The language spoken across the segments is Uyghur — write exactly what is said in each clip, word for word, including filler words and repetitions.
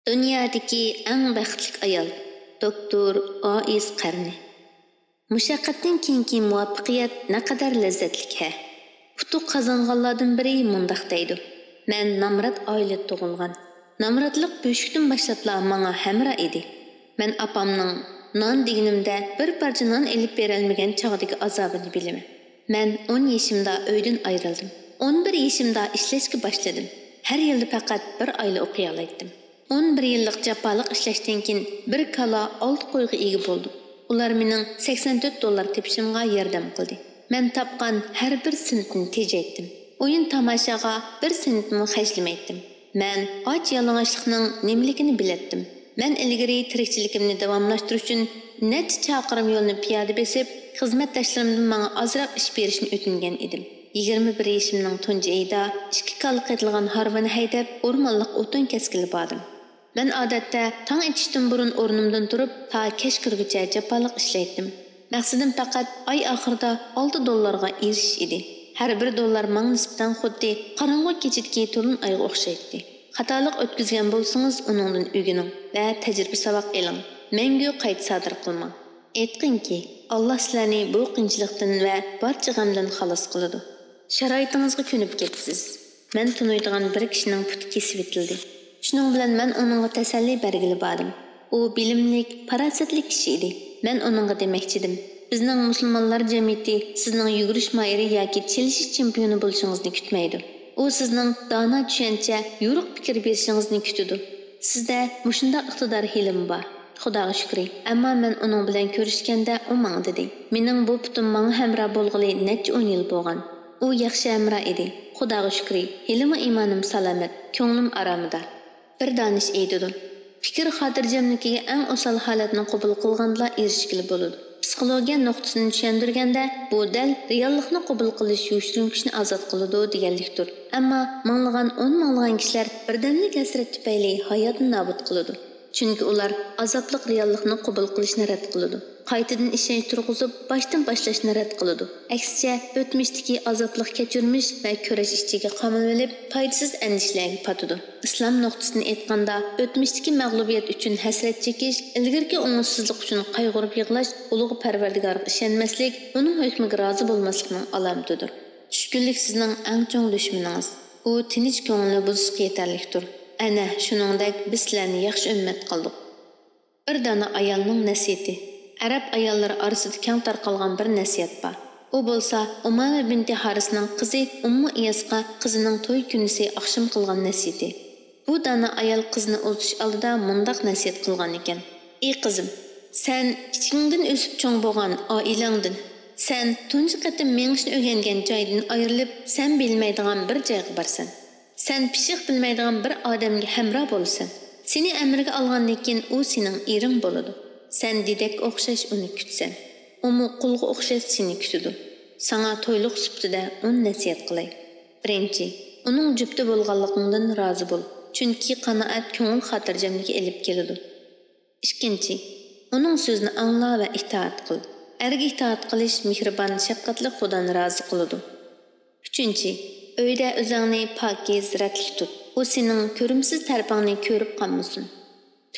دۇنيادىكى ئەڭ بەختلىك ئايال، دوكتور ئائىز قەرنى. مۇشەققەتتىن كېيىنكى مۇۋەپپەقىيەت نەقەدەر لەززەتلىك ھە! ئۇتۇق قازانغانلاردىن بىرى مۇنداق دەيدۇ: «مەن نامرات ئائىلىدە تۇغۇلغان. نامراتلىق بۆشۈكتىن باشلاپلا ماڭا ھەمراھ ئىدى. مەن ئاپامنىڭ نان دېگىنىمدە بىر پارچە نان ئېلىپ بېرەلمىگەن چاغدىكى ئازابىنى بىلىمەن. مەن ئون يېشىمدا ئۆيدىن ئايرىلدىم. ئون بىر يېشىمدا ئىشلەشكە باشلىدىم. ھەر يىلدا پەقەت بىر ئايلا ئوقۇيالايتتىم. ئون بىر يىللىق جاپالىق ئىشلەشتىن كېيىن بىر كالا، ئالتە قويغا ئىگە بولدۇم. ئۇلار مېنىڭ سەكسەن تۆت دوللار تېپىشىمغا ياردەم قىلدى. مەن تاپقان ھەر بىر سېنتنى تېجەيتتىم. ئويۇن-تاماشاغا بىر سېنتمۇ خەجلىمەيتتىم. مەن ئاچ-يالىڭاچلىقنىڭ نېمىلىكىنى بىلەتتىم. مەن ئىلگىرى تىرىكچىلىكىمنى داۋاملاشتۇرۇش ئۈچۈن نەچچە چاقىرىم يولنى پىيادە بېسىپ، خىزمەتداشلىرىمدىن ماڭا ئازراق ئىش بېرىشنى ئۆتۈنگەن ئىدىم. يىگىرمە بىر يېشىمنىڭ تۇنجى ئېيىدا ئىككى كالا قېتىلغان ھارۋىنى ھەيدەپ، ئورمانلىق ئوتۇن كەسكىلى باردىم. مەن ئادەتتە تاڭ ئېتىشتىن بۇرۇن ئورنۇمدىن تۇرۇپ، تا كەچ كىرگۈچە جاپالىق ئىشلەيتتىم. مەقسىتىم پەقەت ئاي ئاخىرىدا ئالتە دوللارغا ئېرىشىش ئىدى. ھەر بىر دوللار ماڭا نىسبەتەن خۇددى قاراڭغۇ كېچىدىكى تولۇن ئايغا ئوخشايتتى. خاتالىق ئۆتكۈزگەن بولسىڭىز، ئۇنىڭدىن ئۆگىنىڭ ۋە تەجرىبە ساۋاق ئېلىڭ. مەڭگۈ قايتا سادىر قىلماڭ. ئېيتقىنكى، ئاللا سىلەرنى بۇ قىيىنچىلىقتىن ۋە بارچە غەمدىن خالاس قىلىدۇ. شارائىتىڭىزغا كۆنۈپ كېتىسىز. مەن تونۇيدىغان بىر كىشىنىڭ پۇتى كېسىۋېتىلدى. شۇنىڭ بىلەن مەن ئۇنىڭغا تەسەللى بەرگىلى باردىم. ئۇ بىلىملىك، پاراسەتلىك كىشى ئىدى. مەن ئۇنىڭغا دېمەكچىدىم: «بىزنىڭ مۇسۇلمانلار جەمئىيىتى سىزنىڭ يۈگۈرۈش ماھىرى ياكى چېلىشىش چېمپىيونى بولۇشىڭىزنى كۈتمەيدۇ. ئۇ سىزنىڭ دانا، چۈشەنچە، يورۇق پىكىر بېرىشىڭىزنى كۈتىدۇ. سىزدە مۇشۇنداق ئىقتىدار ھېلىمۇ بار.» خۇداغا شۈكرى، ئەمما مەن ئۇنىڭ بىلەن كۆرۈشكەندە، ئۇ ماڭا دېدى: «مېنىڭ بۇ پۇتۇم ماڭا ھەمراھ بولغىلى نەچچە ئون يىل بولغان. ئۇ ياخشى ھەمراھ ئىدى. خۇداغا شۈكرى، ھېلىمۇ ئىمانىم سالامەت، كۆڭلۈم ئارامىدا.» بىر دانىش ئېيتىدۇ: «پىكىر خاتىرجەملىكىگە ئەڭ ئوسال ھالەتنى قوبۇل قىلغاندىلا ئېرىشكىلى بولىدۇ.» پسىخولوگىيە نۇقتىسىدىن چۈشەندۈرگەندە، بۇ دەل رېئاللىقنى قوبۇل قىلىش يوشۇرۇن كۈچنى ئازاد قىلىدۇ دېگەنلىكتۇر. ئەمما مىڭلىغان، ئون مىڭلىغان كىشىلەر بىردەملىك ھەسرەت تۈپەيلى ھاياتىنى نابۇت قىلىدۇ. چۈنكى ئۇلار ئازابلىق رېئاللىقنى قوبۇل قىلىشنى رەت قىلىدۇ. قايتىدىن ئىشەنچ تۇرغۇزۇپ، باشتىن باشلاشنى رەت قىلىدۇ. ئەكسىچە، ئۆتمۈشتىكى ئازابلىق كەچۈرمىش ۋە كۈرەش ئىچىگە قامىلىۋېلىپ، پايدىسىز ئەندىشىلەرگە پاتىدۇ. ئىسلام نۇقتىسىدىن ئېيتقاندا، ئۆتمۈشتىكى مەغلۇبىيەت ئۈچۈن ھەسرەت چېكىش، ئىلگىرىكى ئوڭۇشسىزلىق ئۈچۈن قايغۇرۇپ يىغلاش ئۇلۇغ پەرۋەردىگارغا ئىشەنمەسلىك، ئۇنىڭ ھۆكمىگە رازى بولماسلىقنىڭ ئالامىتىدۇر. چۈشكۈنلۈك سىزنىڭ ئەڭ چوڭ دۈشمىنىڭىز. ئۇ تىنچ كۆڭۈلنى بۇزۇشقا يېتەرلىكتۇر. ئەنە شۇنىڭدەك بىز سىلەرنى ياخشى ئۈممەت قىلدۇق. بىر دانا ئايالنىڭ نەسىھىتى. ئەرەب ئاياللىرى ئارىسىدا كەڭ تارقالغان بىر نەسىھەت بار. ئۇ بولسا ئۇمامە بىنتى ھارىسنىڭ قىزى ئۇممۇ ئىياسقا قىزىنىڭ توي كۈنىسى ئاخشام قىلغان نەسىھىتى. بۇ دانا ئايال قىزنى ئۇزىتىش ئالدىدا مۇنداق نەسىھەت قىلغان ئىكەن: «ئى قىزىم، سەن كىچىكىڭدىن ئۆسۈپ چوڭ بولغان ئائىلەڭدىن، سەن تۇنجى قېتىم مېڭىشنى ئۆگەنگەن جايدىن ئايرىلىپ، سەن بىلمەيدىغان بىر جايغا بارىسەن. سەن پىششىق بىلمەيدىغان بىر ئادەمگە ھەمراھ بولىسەن. سېنى ئەمرىگە ئالغاندىن كېيىن ئۇ سېنىڭ ئېرىڭ بولىدۇ. سەن دېدەككە ئوخشاش ئۇنى كۈتىسەن. ئۇمۇ قۇلغا ئوخشاش سېنى كۈتىدۇ. ساڭا تويلۇق سۈپىتىدە ئون نەسىھەت قىلاي. بىرىنچى، ئۇنىڭ جۈپتى بولغانلىقىڭدىن رازى بول. چۈنكى قانائەت كۆڭۈل خاتىرجەملىكى ئېلىپ كېلىدۇ. ئىككىنچى، ئۇنىڭ سۆزىنى ئاڭلا ۋە ئىتائەت قىل. ئەرگە ئىتائەت قىلىش مېھرىبان، شەپقەتلىك خۇدانى رازى قىلىدۇ. ئۈچىنچى، ئۆيدە ئۆزۈڭنى پاكىز، رەتلىك تۇت. ئۇ سېنىڭ كۆرۈمسىز تەرىپىڭنى كۆرۈپ قالمىسۇن.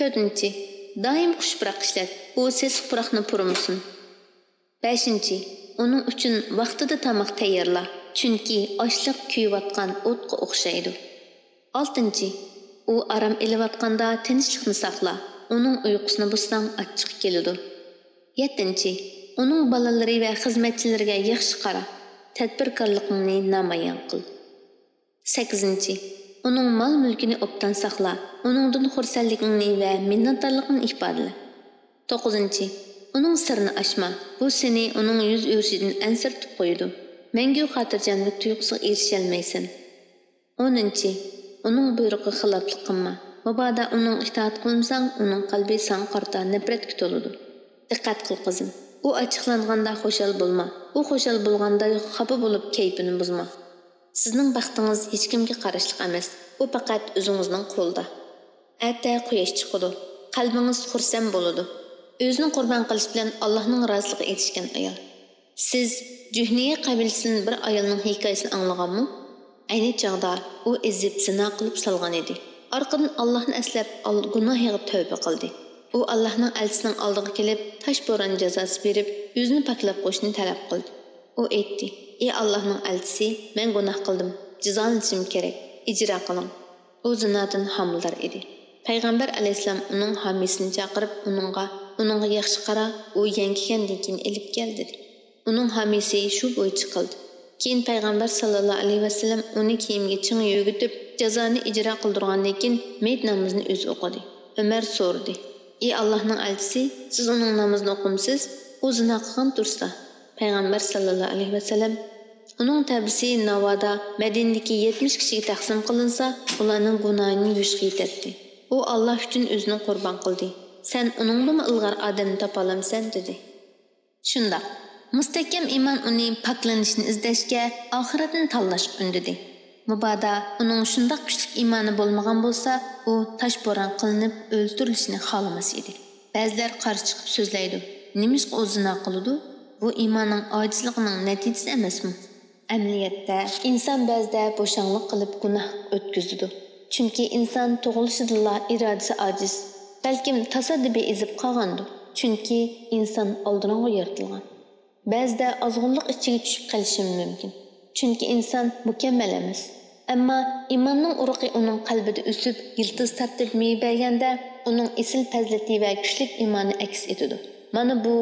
تۆتىنچى، دائىم خۇش پۇراق ئىشلەت. ئۇ سېسىق پۇراقنى پۇرىمىسۇن. بەشىنچى، ئۇنىڭ ئۈچۈن ۋاقتىدا تاماق تەييارلا، چۈنكى ئاشلىق كۆيۈۋاتقان ئوتقا ئوخشايدۇ. ئالتىنچى، ئۇ ئارام ئېلىۋاتقاندا تىنچلىقنى ساقلا، ئۇنىڭ ئۇيقۇسىنى بۇزساڭ ئاچچىقى كېلىدۇ. يەتتىنچى، ئۇنىڭ بالىلىرى ۋە خىزمەتچىلىرىگە ياخشى قارا، تەدبىركارلىقىڭنى نامايان قىل. سەككىزىنچى، ئۇنىڭ مال-مۈلكىنى ئوبدان ساقلا، ئۇنىڭدىن خۇرسەنلىكىڭنى ۋە مىننەتدارلىقىڭنى ئىپادىلە. توققۇزىنچى، ئۇنىڭ سىرىنى ئاچما، بۇ سېنى ئۇنىڭ يۈز ئۆرۈشىدىن ئەنسىرىتىپ قويىدۇ. مەڭگۈ خاتىرجەملىك تۇيغۇسىغا ئېرىشەلمەيسەن. ئونىنچى، ئۇنىڭ بۇيرۇقىغا خىلاپلىق قىلما. مۇبادا ئۇنىڭغا ئىتائەت قىلمىساڭ، ئۇنىڭ قەلبى ساڭا قارىتا نەپرەتكە تولىدۇ. دىققەت قىل، قىزىم. ئۇ ئاچچىقلانغاندا خۇشال بولما. ئۇ خۇشال بولغاندا خاپا بولۇپ كەيپىنى بۇزما. سىزنىڭ بەختىڭىز ھېچكىمگە قاراشلىق ئەمەس. ئۇ پەقەت ئۆزىڭىزنىڭ قولىدا. ئەتە قۇياش چىقىدۇ. قەلبىڭىز خۇرسەن بولىدۇ. ئۆزىنى قۇربان قىلىش بىلەن ئاللاھنىڭ رازىلىقىغا ئېرىشكەن ئايال. سىز جۇھنىيە قەبىلىسىدىن بىر ئايالنىڭ ھېكايىسىنى ئاڭلىغانمۇ؟ ئەينى چاغدا ئۇ ئېزىپ زىنا قىلىپ سالغان ئىدى. ئارقىدىن ئاللاھنى ئەسلەپ، ئال-، گۇناھىغا تەۋبە قىلدى. ئۇ ئاللاھنىڭ ئەلچىسىنىڭ ئالدىغا كېلىپ، تاش بوران جازاسى بېرىپ، ئۆزىنى پاكلاپ قويۇشنى تەلەپ قىلدى. ئۇ ئېيتتى: «ئى ئاللاھنىڭ ئەلچىسى، مەن گۇناھ قىلدىم، جازالىنىشىم كېرەك، ئىجرا قىلىڭ.» ئۇ زىنادىن ھامىلىدار ئىدى. پەيغەمبەر ئەلەيھىسسالام ئۇنىڭ ھامىيسىنى چاقىرىپ، ئۇنىڭغا، «ئۇنىڭغا ياخشى قارا، ئۇ يەڭگىگەندىن كېيىن ئېلىپ كەل» دېدى. ئۇنىڭ ھامىيسى شۇ بويىچە قىلدى. كېيىن پەيغەمبەر ساللاللاھۇ ئەلەيھى ۋەسەللەم ئۇنى كىيىمگە چىڭ يۆگىتىپ، جازانى ئىجرا قىلدۇرغاندىن كېيىن، مېيىت نامىزىنى ئۆزى ئوقۇدى. ئۆمەر سورىدى: «ئى ئاللاھنىڭ ئەلچىسى، سىز ئۇنىڭ نامىزىنى ئوقۇمسىز؟ ئۇ زىنا قىلغان تۇرسا.» پەيغەمبەر ساللاللاھۇ ئەلەيھى ۋەسەللەم: «ئۇنىڭ تەۋبىسى ناۋادا مەدىنىدىكى يەتمىش كىشىگە تەقسىم قىلىنسا، ئۇلارنىڭ گۇناھىنى يۇيۇشقا يېتەتتى. ئۇ ئاللاھ ئۈچۈن ئۆزىنى قۇربان قىلدى. سەن ئۇنىڭدىنمۇ ئىلغار ئادەمنى تاپالامسەن؟» دېدى. شۇنداق. مۇستەھكەم ئىمان ئۇنى پاكلىنىشنى ئىزدەشكە، ئاخىرەتنى تاللاشقا ئۈندىدى. مۇبادا ئۇنىڭ شۇنداق كۈچلۈك ئىمانى بولمىغان بولسا، ئۇ تاش بوران قىلىنىپ ئۆلتۈرۈلۈشنى خالىماس ئىدى. بەزىلەر قارشى چىقىپ سۆزلەيدۇ: «نېمىشقا ئۇ زىنا قىلىدۇ؟ بۇ ئىماننىڭ ئاجىزلىقىنىڭ نەتىجىسى ئەمەسمۇ؟» ئەمەلىيەتتە، ئىنسان بەزىدە بوشاڭلىق قىلىپ گۇناھ ئۆتكۈزىدۇ. چۈنكى ئىنسان تۇغۇلۇشىدىنلا ئىرادىسى ئاجىز، بەلكىم تاسادىپىي ئېزىپ قالغاندۇ. چۈنكى ئىنسان ئالدىراڭغۇ يارىتىلغان. بەزىدە ئازغۇنلۇق ئىچىگە چۈشۈپ قېلىشىمۇ مۇمكىن. چۈنكى ئىنسان مۇكەممەل ئەمەس. ئەمما ئىماننىڭ ئۇرۇقى ئۇنىڭ قەلبىدە ئۆسۈپ، يىلتىز تارتىپ مېۋە بەرگەندە، ئۇنىڭ ئېسىل پەزىلىتى ۋە كۈچلۈك ئىمانى ئەكس ئېتىدۇ. مانا بۇ،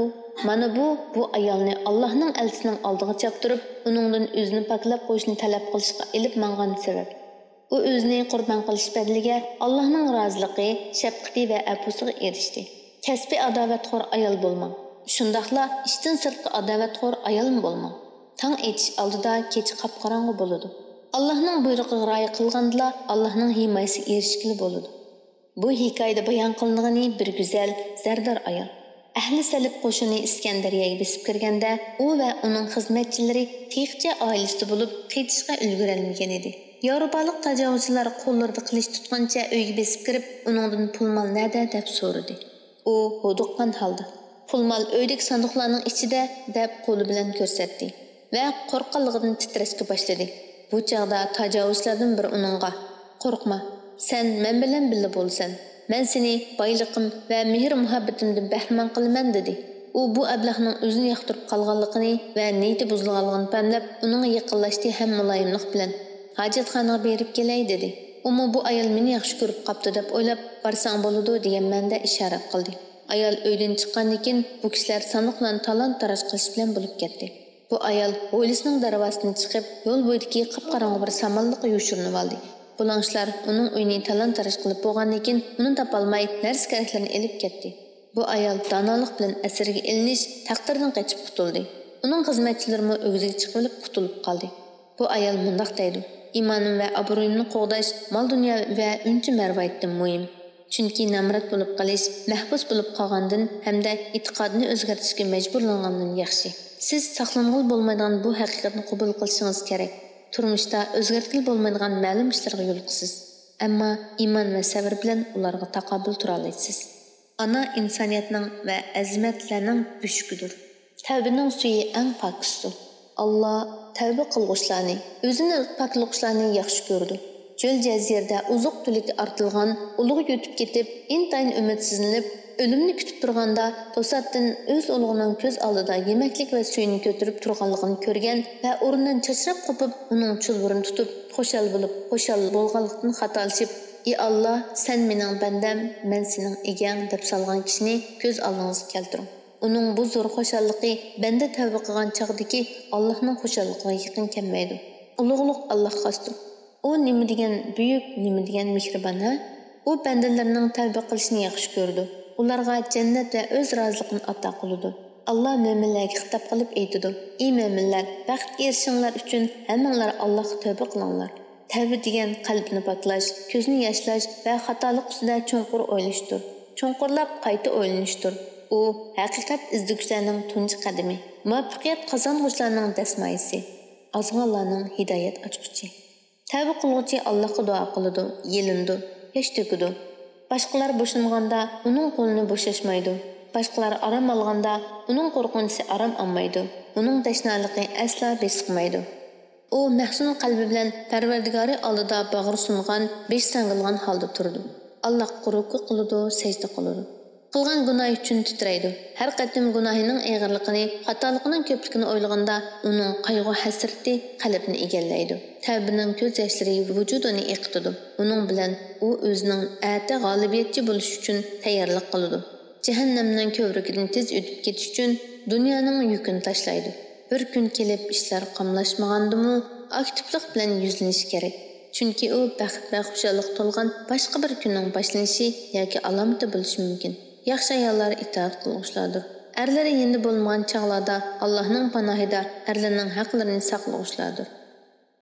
مانا بۇ، بۇ ئايالنى ئاللاھنىڭ ئەلچىسىنىڭ ئالدىغا چاپتۇرۇپ، ئۇنىڭدىن ئۆزىنى پاكلاپ قويۇشنى تەلەپ قىلىشقا ئېلىپ ماڭغان سەۋەب. ئۇ ئۆزىنى قۇربان قىلىش بەدىلىگە ئاللاھنىڭ رازىلىقى، شەپقىتى ۋە ئەپۇسىغا ئېرىشتى. كەسپىي ئاداۋەتخور ئايال بولماڭ. شۇنداقلا ئىشتىن سىرتقى ئاداۋەتخور ئايالمۇ بولماڭ. تاڭ ئېتىش ئالدىدا كېچە قاپقاراڭغۇ بولىدۇ. ئاللاھنىڭ بۇيرۇقىغا رىئايە قىلغاندىلا ئاللاھنىڭ ھىمايىسىگە ئېرىشكىلى بولىدۇ. بۇ ھېكايىدە بايان قىلىنغىنى بىر گۈزەل، زەردار ئايال. ئەھلى سەلىپ قوشۇنى ئىسكەندەرىيەگە بېسىپ كىرگەندە، ئۇ ۋە ئۇنىڭ خىزمەتچىلىرى تېخىچە ئائىلىسىدە بولۇپ، قېچىشقا ئۇلگۈرەلمىگەن ئىدى. ياۋروپالىق تاجاۋۇزچىلار قوللىرىدا قىلىچ تۇتقىنىچە ئۆيگە بېسىپ كىرىپ، ئۇنىڭدىن پۇل مال نەدە دەپ سورىدى. ئۇ ھودۇققان ھالدا، پۇل مال ئۆيدىكى ساندۇقلارنىڭ ئىچىدە دەپ قولى بىلەن كۆرسەتتى ۋە قورققانلىقىدىن تىترەشكە باشلىدى. بۇ چاغدا تاجاۋۇزچىلاردىن بىرى ئۇنىڭغا، قورقما، سەن مەن بىلەن بىللە بولىسەن. مەن سېنى بايلىقىم ۋە مېھىر-مۇھەببىتىمدىن بەھرىمەن قىلىمەن، دېدى. ئۇ بۇ ئەبلەخنىڭ ئۆزىنى ياقتۇرۇپ قالغانلىقىنى ۋە نىيىتى بۇزۇلغانلىقىنى پەملەپ، ئۇنىڭغا يېقىنلاشتى ھەم مۇلايىملىق بىلەن، ھاجەتخانىغا بېرىپ كېلەي، دېدى. ئۇمۇ بۇ ئايال مېنى ياخشى كۆرۈپ قاپتۇ دەپ ئويلاپ، بارساڭ بولىدۇ، دېگەن مەنىدە ئىشارەت قىلدى. ئايال ئۆيدىن چىققاندىن كېيىن، بۇ كىشىلەر ساندۇقلارنى تالان-تاراج قىلىش بىلەن بولۇپ كەتتى. بۇ ئايال ھويلىسىنىڭ دەرۋازىسىدىن چىقىپ، يول بويىدىكى قاپقاراڭغۇ بىر سامانلىققا يوشۇرۇنۇۋالدى. بۇلاڭچىلار ئۇنىڭ ئۆيىنى تالان-تاراج قىلىپ بولغاندىن كېيىن، ئۇنى تاپالماي، نەرسە-كېرەكلىرىنى ئېلىپ كەتتى. بۇ ئايال دانالىق بىلەن ئەسىرگە ئېلىنىش تەقدىرىدىن قېچىپ قۇتۇلدى. ئۇنىڭ خىزمەتچىلىرىمۇ ئۆگزىگە چىقىۋېلىپ قۇتۇلۇپ قالدى. بۇ ئايال مۇنداق دەيدۇ: «ئىمانىم ۋە ئابرۇيۇمنى قوغداش مال-دۇنيا ۋە ئۈنچە-مەرۋايىتتىن مۇھىم. چۈنكى نامرات بولۇپ قېلىش، مەھبۇس بولۇپ قالغاندىن ھەمدە ئېتىقادىنى ئۆزگەرتىشكە مەجبۇرلانغاندىن ياخشى. سىز ساقلانغىلى بولمايدىغان بۇ ھەقىقەتنى قوبۇل قىلىشىڭىز كېرەك. تۇرمۇشتا ئۆزگەرتكىلى بولمايدىغان مەلۇم ئىشلارغا يولۇقىسىز. ئەمما ئىمان ۋە سەۋر بىلەن ئۇلارغا تاقابىل تۇرالايسىز.» ئانا ئىنسانىيەتنىڭ ۋە ئەزىمەتلەرنىڭ بۆشۈكىدۇر. تەۋبىنىڭ سۈيى ئەڭ پاكىزدۇر. ئاللا تەۋبە قىلغۇچىلارنى، ئۆزىنى پاكلىغۇچىلارنى ياخشى كۆرىدۇ. چۆل جەزىرىدە ئوزۇق-تۈلۈكى ئارتىلغان، ئۇلۇغ يۆتۈپ كېتىپ، ئىنتايىن ئۈمىدسىزلىنىپ، ئۆلۈمنى كۈتۈپ تۇرغاندا، توساتتىن ئۆز ئۇلۇغىنىڭ كۆز ئالدىدا يېمەكلىك ۋە سۈيىنى كۆتۈرۈپ تۇرغانلىقىنى كۆرگەن ۋە ئورنىدىن چاچراپ قوپۇپ، ئۇنىڭ چۇلۋۇرىنى تۇتۇپ، خۇشال بولۇپ، خۇشال بولغانلىقتىن خاتالىشىپ، «ئى ئاللا، سەن مېنىڭ بەندەم، مەن سېنىڭ ئىگەڭ» دەپ سالغان كىشىنى كۆز ئالدىڭىزغا كەلتۈرۈڭ. ئۇنىڭ بۇ زور خۇشاللىقى بەندە تەۋبە قىلغان چاغدىكى ئاللانىڭ خۇشاللىقىغا يېقىن كەلمەيدۇ. ئۇلۇغلۇق ئاللاغا خاستۇر. ئۇ نېمە دېگەن بۈيۈك، نېمە دېگەن مېھرىبان، ھە؟ ئۇ بەندىلىرىنىڭ تەۋبە قىلىشىنى ياخشى كۆرىدۇ. ئۇلارغا جەننەت ۋە ئۆز رازىلىقىنى ئاتا قىلىدۇ. ئاللا مۆمىنلەرگە خىتاب قىلىپ ئېيتىدۇ: «ئى مۆمىنلەر، بەختكە ئېرىشىشىڭلار ئۈچۈن ھەممىڭلار ئاللاغا تەۋبە قىلىڭلار.» تەۋبە دېگەن قەلبنى پاكلاش، كۆزنى ياشلاش ۋە خاتالىق ئۈستىدە چوڭقۇر ئويلىشىشتۇر. چوڭقۇرلاپ قايتا ئويلىنىشتۇر. ئۇ ھەقىقەت ئىزدىگۈچىلەرنىڭ تۇنجى قەدىمى، مۇۋەپپەقىيەت قازانغۇچىلارنىڭ دەسمايىسى. ئازغانلارنىڭ ھىدايەت ئاچقۇچى. تەۋبە قىلغۇچى ئاللاھقا دۇئا قىلىدۇ، يېلىنىدۇ، ياش تۆكىدۇ. باشقىلار بوشانغاندا ئۇنىڭ قولىنى بوشاشمايدۇ. باشقىلار ئارام ئالغاندا ئۇنىڭ قورقۇنچىسى ئارام ئالمايدۇ. ئۇنىڭ تەشنالىقى ئەسلا بېسىقمايدۇ. ئۇ مەھزۇن قەلبى بىلەن پەرۋەردىگارى ئالدىدا باغرى سۇنغان، بېشى ساڭگىلىغان ھالدا تۇرىدۇ. ئاللاھقا رۇكۇ قىلىدۇ، سەجدە قىلىدۇ. قىلغان گۇناھى ئۈچۈن تىترەيدۇ. ھەر قېتىم گۇناھىنىڭ ئېغىرلىقىنى، خاتالىقىنىڭ كۆپلۈكىنى ئويلىغاندا، ئۇنىڭ قايغۇ-ھەسرىتى قەلبىنى ئىگىلەيدۇ. تەۋبىنىڭ كۆز ياشلىرى ۋۇجۇدىنى ئېقىتىدۇ. ئۇنىڭ بىلەن ئۇ ئۆزىنىڭ ئەتە غالىبىيەتچى بولۇش ئۈچۈن تەييارلىق قىلىدۇ. جەھەننەمنىڭ كۆۋرۈكىدىن تېز ئۆتۈپ كېتىش ئۈچۈن دۇنيانىڭ يۈكىنى تاشلايدۇ. بىر كۈن كېلىپ ئىشلار قاملاشمىغاندىمۇ، ئاكتىپلىق بىلەن يۈزلىنىشى كېرەك. چۈنكى ئۇ بەخت ۋە خۇشاللىق تولغان باشقا بىر كۈننىڭ باشلىنىشى ياكى ئالامىتى بولۇشى مۇمكىن. ياخشى ئاياللار ئىتائەت قىلغۇچىلاردۇر. ئەرلىرى يېنىدا بولمىغان چاغلاردا ئاللاھنىڭ پاناھىدا ئەرلىرىنىڭ ھەقلىرىنى ساقلىغۇچىلاردۇر.